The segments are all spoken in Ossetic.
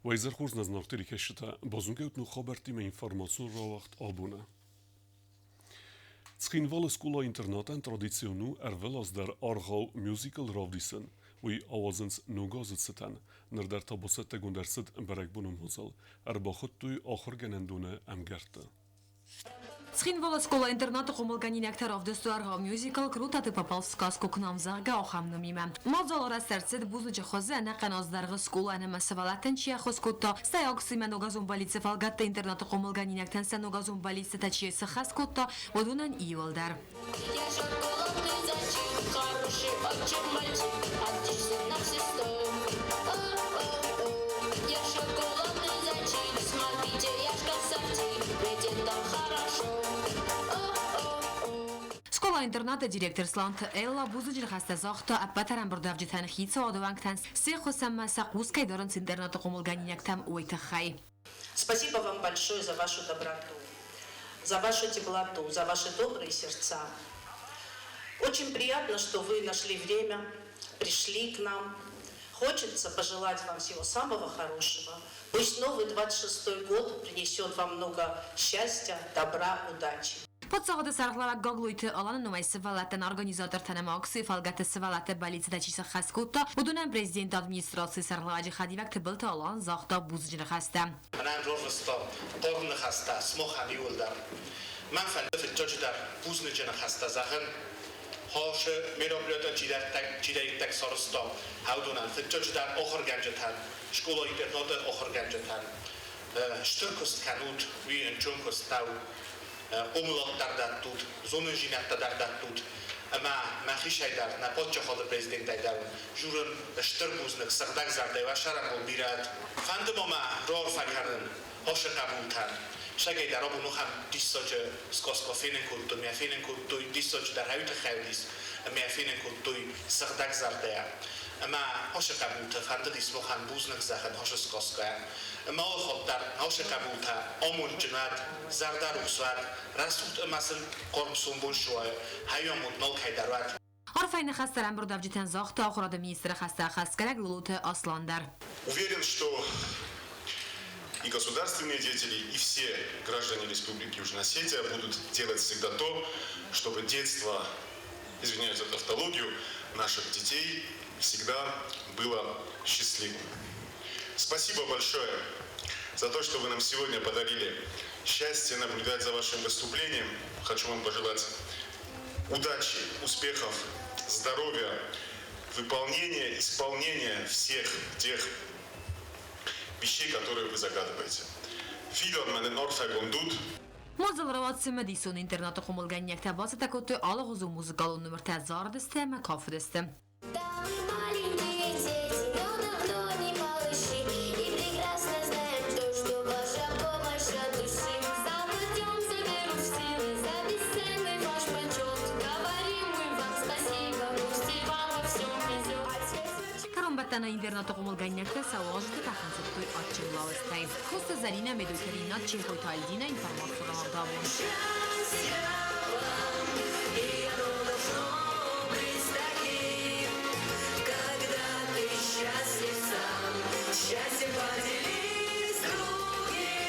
Уӕ хорз нӕ зынаргъ телекӕсджытӕ, базонгӕ ут ног хабӕрттимӕ информацион рауагъд абоны. Цхинвалы скъола-интернатӕн традицион у ӕрвылаз дӕр аргъау мюзикл равдисын. Уый ауадзынц ног азы цытӕн. Ныр дӕр та бацӕттӕгонд ӕрцыд бӕрӕгбонон мадзал. Ӕрбахуыдтой ахуыргӕнӕндоны ӕмгӕртты. Цхинвалы скъола-интернаты хъомылгӕнинӕгтӕ равдыстой аргъау мюзикл «Круто ты попал в сказку к нам», зӕгъгӕ, ахӕм номимӕ. Мадзал арӕзт ӕрцыд бузныджы хуызы ӕнӕхъӕн аз дӕргъы скъола ӕмӕ сывӕллӕттӕн чи ӕххуыс кодта, стӕй акцимӕ ногазон бӕллиццы фӕлгӕтты интернаты хъомылгӕнинӕгтӕн сӕ ногазон бӕллиццытӕ чи сыххӕст кодта, уыдонӕн иуылдӕр. Я шоколадный зайчик, хороший очень мальчик, отлично на все сто. О-о-о, я шоколадный зайчик, смотрите, я ж красавчик, ведь это хорошо. О-о-о. Скъола-интернаты директор Сланты Элла бузныджы ныхӕстӕ загъта ӕппӕт ӕрӕмбырдуӕвджытӕн хицауады уӕнгтӕн се ххуыс ӕмӕ сӕ хъус кӕй дарынц интернаты хъомылгӕнинӕгтӕм, уый тыххӕй. Спасибо вам большое за вашу доброту, за вашу теплоту, за ваши добрые сердца. Очень приятно, что вы нашли время, пришли к нам. Хочется пожелать вам всего самого хорошего. Пусть новый 26-й год принесет вам много счастья, добра, удачи. Паддзахады сӕргълӕууӕг Гаглойты Аланы номӕй сывӕллӕттӕн организатортӕн ӕмӕ акцийы фӕлгӕты сывӕллӕтты бӕллицтӕ чи сӕххӕст кодта, уыдонӕн президенты администрацийы сӕргълӕууӕджы хӕдивӕг Тыбылты Алан загъта бузныджы ныхӕстӕ. Мӕнӕн рарвыста хъарм ныхӕстӕ сымахӕн иууылдӕр. Мӕн фӕнды фыццаджыдӕр бузныджы ныхӕстӕ зӕгъын. Хъӕуы мероприятӕ чидӕриддӕр сарӕзта, уыдонӕн фыццаджыдӕр ахуыргӕнджытӕн, скъола-интернаты ахуыргӕнджытӕн. Стыр куыст кӕнут, уый ӕнцон куыст нӕу. Хъомылад дӕр дӕттут, зонындзинӕдтӕ дӕр дӕттут. Ӕмӕ мӕхицӕй дӕр, нӕ паддзахады президентӕй дӕр дзурын стыр бузныг, сыгъдӕгзӕрдӕ уӕ сӕрӕнбон бирӕ уӕд. Фӕнды ма мӕ раарфӕ кӕнын ацы хъӕбултӕн. Сӕгӕй дӕр абон ахӕм диссаджы сказка фенын кодтой, мӕ фенын кодтой, диссаджы дӕр уый тыххӕй уыдис, ӕмӕ фенын кодтой сыгъдӕгзӕрдӕйӕ. Ӕмӕ ацы хъӕбултӕ фӕндыдис махӕн бузныг зӕгъын ацы сказкӕйӕ. Ӕмӕ алы хатт дӕр ацы хъӕбултӕ амондджын уӕд, зӕрдӕрухс уӕд, рӕсугъд ӕмӕ сын хъарм сомбон суа, хӕйамонд нал кӕйдӕр уӕд. Арфӕйы ныхӕстӕ ӕрӕмбырдуӕвджытӕн загъта ахуырады министры хӕстӕ ӕххӕстгӕнӕг Лолоты Аслан дӕр. Уверен, что и государственные деятели, и все граждане Республики Южная Осетия будут делать всегда то, чтобы детство, извиняюсь за тавтологию, наших детей всегда было счастливым. Спасибо большое за то, что вы нам сегодня подарили счастье наблюдать за вашим выступлением. Хочу вам пожелать удачи, успехов, здоровья, выполнения, исполнения всех тех вещей, которые вы загадываете. Фидӕнмӕ арфӕгонд ут. Мадзал рауад цымыдисон интернаты хъомылгӕнинӕгтӕ бацӕттӕ кодтой алыгъуызон музыкалон номыртӕ, зарыдысты ӕмӕ кафыдысты. Да, мы маленькие дети, но давно не малыши, и прекрасно знаем то, что ваша помощь от души. Заведем за веру в силы, за бесценный ваш почет. Говорим мы вам спасибо, пусть и вам во всем везет. Кӕронбӕттӕны интернаты хъомылгӕнинӕгтӕ сӕ уазджыты фӕхынцыдтой адджын лауызтӕй. Коцты Зӕринӕ, Медойты Ринат, Чехойты Альдинӕ, информацион рауагъдабон. Счастья вам, и оно должно быть таким, когда ты счастлив сам, счастье поделись с другим.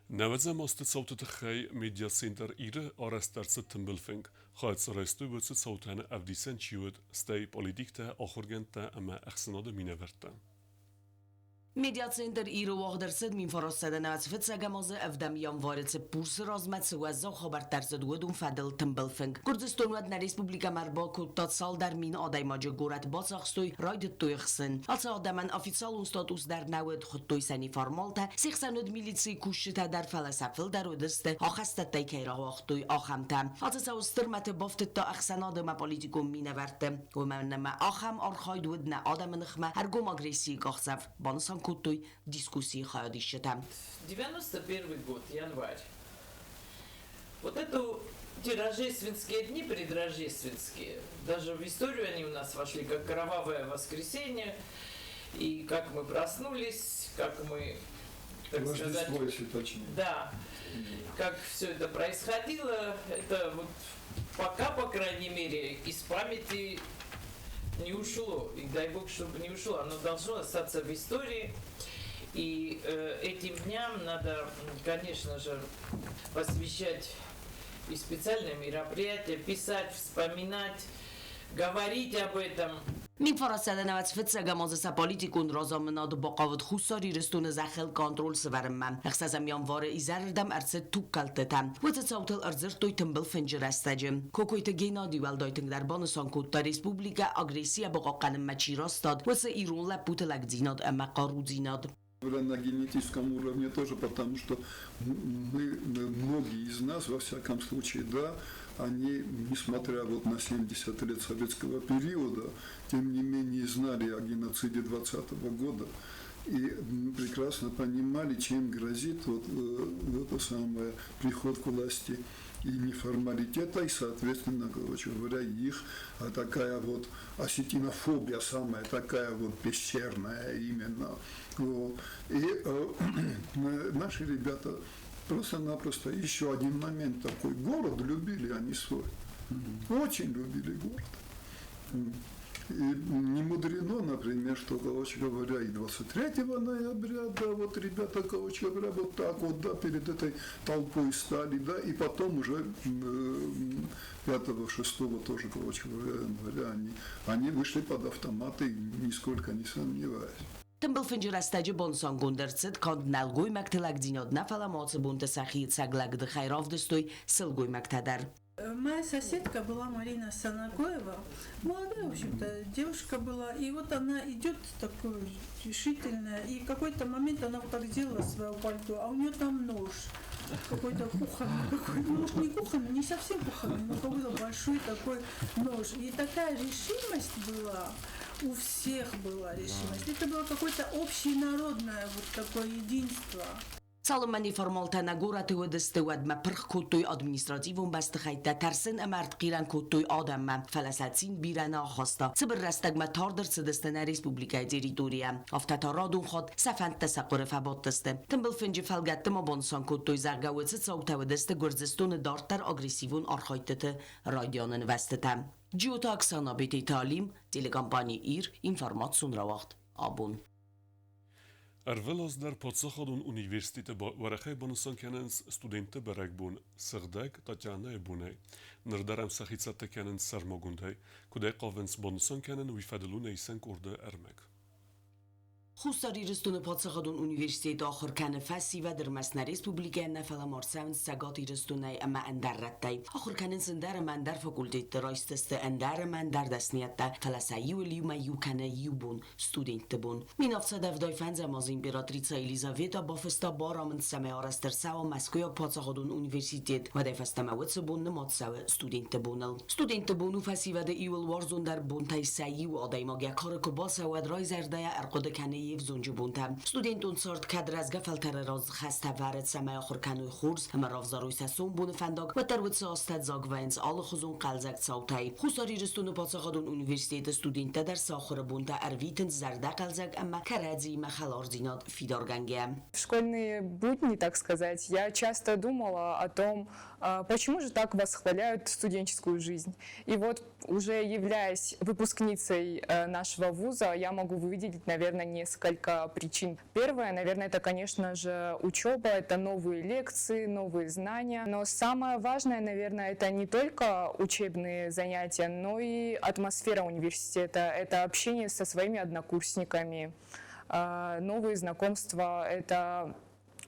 Нӕвӕдзӕм азты цауты тыххӕй медиацентр Иры арӕзт ӕрцыд тымбыл фынг. Хайад сарӕзтой уыцы цаутӕн ӕвдисӕн чи уыд, стӕй политиктӕ, ахуыргӕндтӕ ӕмӕ ӕхсӕнады минӕвӕрттӕ. Медиацентр Иры уагъд ӕрцыд 1905 азы ӕвдӕм январы Цыппурсы размӕ цы уӕззау хабӕрттӕ ӕрцыд, уыдон фӕдыл тымбыл фынг. Гуырдзыстон уӕд нӕ республикӕмӕ ӕрбакодта цалдӕр мин адӕймаджы горӕт бацахстой, райдыдтой ӕхсын. Ацы адӕмӕн официалон статус дӕр нӕ уыд, хуыдтой сӕ неформалтӕ, се хсӕн уыд милицийы кусджытӕ дӕр, фӕлӕ сӕ фылдӕр уыдысты, ахӕстӕттӕй кӕй рауагътой, ахӕмтӕ. Ацы цау стыр мӕты бафтыдта ӕхсӕнады ӕмӕ политикон минӕвӕртты. Уымӕн ӕмӕ ахӕм архайд уыд нӕ адӕмы ныхмӕ ӕргом агрессийы къахдзӕф, банысан кодтой дискуссийы хайадисджытӕ. 91 год, январь. Вот это те рождественские дни, предрождественские, даже в историю они у нас вошли как кровавое воскресенье, и как мы проснулись, как мы, так сказать, Рождество, если точнее. Да, как все это происходило, это вот пока, по крайней мере, из памяти не ушло. И дай бог, чтобы не ушло. Оно должно остаться в истории. И этим дням надо, конечно же, посвящать и специальные мероприятия, писать, вспоминать, говорить об этом. 1495 азы сӕ политикон разамынады бахъавыд Хуссар Ирыстоны зӕххыл контроль сӕвӕрынмӕ. 6 январы изӕрырдӕм ӕрцыд тугкӕлдтытӕ. Уыцы цаутыл ӕрдзырдтой тымбыл фынджы рӕстӕджы. Кокойты Геннадий уӕлдай тынгдӕр банысан кодта республикӕ агрессийӕ бахъахъхъӕнынмӕ чи растад, уыцы ирон лӕппуты лӕгдзинад ӕмӕ хъарудзинад. На генетическом уровне тоже, потому что мы, многие из нас, во всяком случае, да, они, несмотря вот на 70 лет советского периода, тем не менее знали о геноциде 20 года и прекрасно понимали, чем грозит вот это самое приход к власти и неформалитета, и, соответственно, короче говоря, их такая вот осетинофобия, самая такая вот пещерная именно. Вот. И наши ребята просто-напросто, еще один момент такой, город любили они свой, очень любили город. И не мудрено, например, что, короче говоря, и 23 ноября, да, вот ребята, короче говоря, вот так вот, да, перед этой толпой стали, да, и потом уже 5-6 тоже, короче говоря, января они вышли под автоматы, нисколько не сомневаясь. Тымбыл фынджы рӕстӕджы банысангонд ӕрцыд канд нӕлгоймӕгты лӕгдзинад нӕ, фӕлӕ ма ацы бонты сӕхи ӕцӕг лӕгдыхӕй равдыстой сылгоймӕгтӕ дӕр. Моя соседка была Марина Санакоева, молодая, в общем-то, девушка была, и вот она идет такой решительная, и в какой-то момент она вот так сделала свое пальто, а у нее там нож, какой-то кухонный, какой, ну, может, не кухонный, не совсем кухонный, но какой-то большой такой нож. И такая решимость была, у всех была решимость. Это было какое-то общенародное вот такое единство. Цалынмӕ неформалтӕ нӕ горӕты уыдысты, уӕдмӕ пырх кодтой административон бӕстыхӕйттӕ, тӕрсын ӕмӕ ӕртхъирӕн кодтой адӕммӕ, фӕлӕ сӕ цин бирӕ нӕ ахаста. Цыбыр рӕстӕгмӕ тард ӕрцыдысты нӕ республикӕйы территорийӕ. Афтӕ та радон хатт сӕ фӕндтӕ сӕ хъуыры фӕбадтысты. Тымбыл фынджы фӕлгӕтты ма банысан кодтой, зӕгъгӕ, уыцы цаутӕ уыдысты Гуырдзыстоны дарддӕр агрессивон архайдтыты райдианы нывӕзтытӕ. Джиоты Оксана, Бететы Алим, телекомпани Ир, информацион рауагъд Абон. Ӕрвылаз дӕр паддзахадон университеты уӕрӕхӕй банысан кӕнынц студентты бӕрӕгбон Сыгъдӕг Татьянӕйы бонӕй. Ныр дӕр ӕм сӕхи цӕттӕ кӕнынц сӕрмагондӕй. Куыдӕй хъавынц банысан кӕнын, уый фӕдыл у нӕ исӕн къорды ӕрмӕг. Хуссар Ирыстоны паддзахадон университеты ахуыр кӕны фӕсивӕд ӕрмӕст нӕ республикӕйӕн нӕ, фӕлӕ ма ӕрцӕуынц Цӕгат Ирыстонӕй ӕмӕ ӕндӕр рӕттӕй. Ахуыр кӕнынц ӕндӕр ӕмӕ ӕндӕр факультетты, райсдзысты ӕндӕр ӕмӕ ӕндӕр дӕсныйӕдтӕ, фӕлӕ сӕ иуыл иумӕ иу кӕны иу бон студентты бон. 1775 азы императрица Елизавета бафыста барамынд, цӕмӕй арӕзт ӕрцӕуа Мӕскуыйаг паддзахадон университет. Уӕдӕй фӕстӕмӕ уыцы бон нымад цӕуы студентты боныл. Студентты бон у фӕсивӕды иуыл уарзондӕр бонтӕй сӕ иу. Адӕймаг йӕ кары куы бацӕуа, уӕд райзӕрдӕйӕ ӕрхъуыды кӕны йе взонджы бонтӕ. Студентон цард кӕд рӕзгӕ фӕлтӕры раз хӕстӕ вӕры, цӕмӕй ахуыр кӕной хорз ӕмӕ равзарой сӕ сомбоны фӕндаг, уӕддӕр уыцы азтӕ дзаг вӕййынц алыхуызон хъӕлдзӕг цаутӕй. Хуссар Ирыстоны паддзахадон университеты студенттӕ дӕр сӕ ахуыры бонтӕ ӕрвитынц зӕрдӕхъӕлдзӕг ӕмӕ кӕрӕдзиимӕ хӕлардзинад фидаргӕнгӕ. В школьные будни, так сказать, я часто думала о том, почему же так восхваляют студенческую жизнь. И вот уже являясь выпускницей нашего вуза, я могу выделить, наверное, несколько причин. Первое, наверное, это, конечно же, учеба, это новые лекции, новые знания. Но самое важное, наверное, это не только учебные занятия, но и атмосфера университета, это общение со своими однокурсниками, новые знакомства, это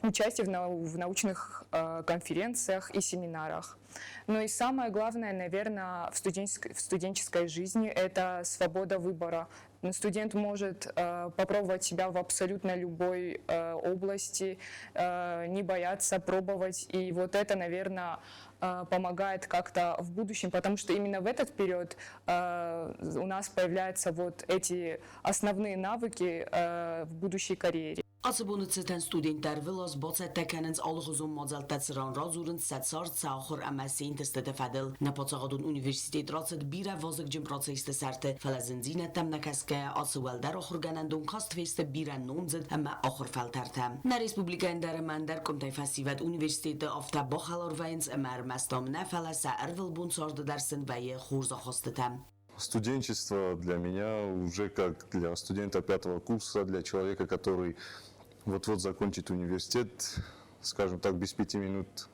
участие в научных конференциях и семинарах. Ну и самое главное, наверное, в студенческой жизни – это свобода выбора. Студент может попробовать себя в абсолютно любой области, не бояться пробовать. И вот это, наверное, помогает как-то в будущем, потому что именно в этот период у нас появляются вот эти основные навыки в будущей карьере. Ацы боны цытӕн студенттӕ ӕрвылаз бацӕттӕ кӕнынц алыхуызон мадзӕлттӕ, цыран радзурынц сӕ цард, сӕ ахуыр ӕмӕ се нтыстыты фӕдыл. Нӕ паддзахадон университет рацыд бирӕ вазыгджын процессты сӕрты, фӕлӕ зындзинӕдтӕм нӕ кӕсгӕйӕ, ацы уӕлдӕр ахуыргӕнӕндон каст фесты бирӕ номдзыд ӕмӕ ахуыр фӕлтӕртӕ. Нӕ республикӕйы ӕндӕр ӕмӕ ӕндӕр къуымтӕй фӕсивӕд университеты афтӕ бахӕлар вӕййынц ӕмӕ ӕрмӕст ам нӕ, фӕлӕ сӕ ӕрвылбон царды дӕр сын вӕййы хорз ахастытӕ. Студенчество для меня уже как для студента пятого курса, для человека, который вот-вот закончит университет, скажем так, без 5 минут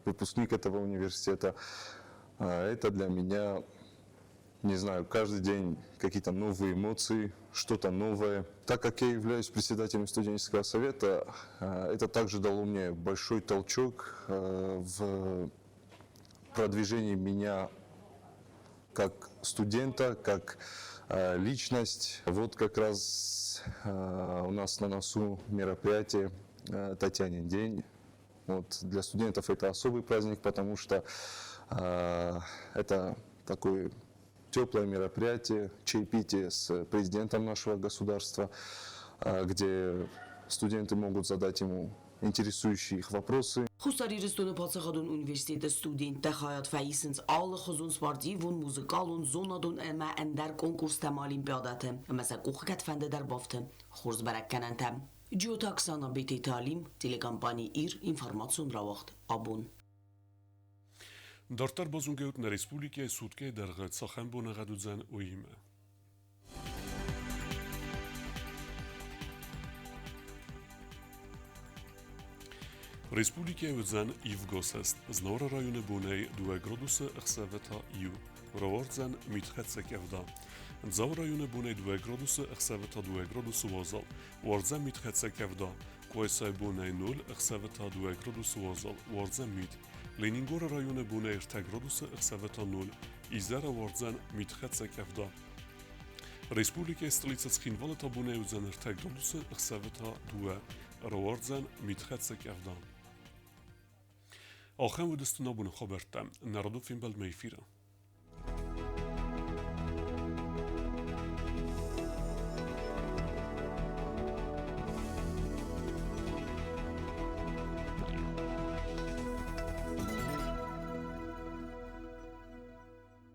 выпускник этого университета, это для меня, не знаю, каждый день какие-то новые эмоции, что-то новое. Так как я являюсь председателем студенческого совета, это также дало мне большой толчок в продвижении меня как студента, как личность. Вот как раз у нас на носу мероприятие Татьянин день. Вот для студентов это особый праздник, потому что это такое теплое мероприятие, чаепитие с президентом нашего государства, где студенты могут задать ему интересующие их вопросы. Хуссар Ирыстоны паддзахадон университеты студенттӕ хайад фӕисынц алыхуызон спортивон, музыкалон, зонадон ӕмӕ ӕндӕр конкурстӕ ӕмӕ олимпиадӕты, ӕмӕ сӕ къухы кӕдфӕнды дӕр бафты хорз бӕрӕггӕнӕнтӕ. Джиоты Оксана, Бететы Алим, телекомпани Ир, информацион рауагъд Абон. Дарддӕр базонгӕ ут, нӕ республикӕйы суткӕйы дӕргъы цахӕм боныгъӕд уыдзӕн, уыимӕ. Республикӕйы уыдзӕн ивгосӕст. Знауыры районы бонӕй 2 градусы, ӕхсӕвы та 1. Рауардзӕн митхӕццӕ къӕвда. Дзауы районы бонӕй 2 градусы, ӕхсӕвы та 2 градусы уазал. Уардзӕн митхӕццӕ къӕвда. Къуайсайы бонӕй 0, ӕхсӕвы та 2 градусы уазал. Уардзӕн мит. Ленингоры районы бонӕй 3 градусы, ӕхсӕвы та 0. Изӕры уардзӕн митхӕццӕ къӕвда. Республикӕйы столицӕ Цхинвалы та бонӕй уыдзӕн 3 градусы, ӕхсӕвы та 2. Рауардзӕн митхӕццӕ къӕвда. Ахӕм уыдысты нӕ абоны хабӕрттӕ. Нӕ радон фембӕлдмӕ эфиры.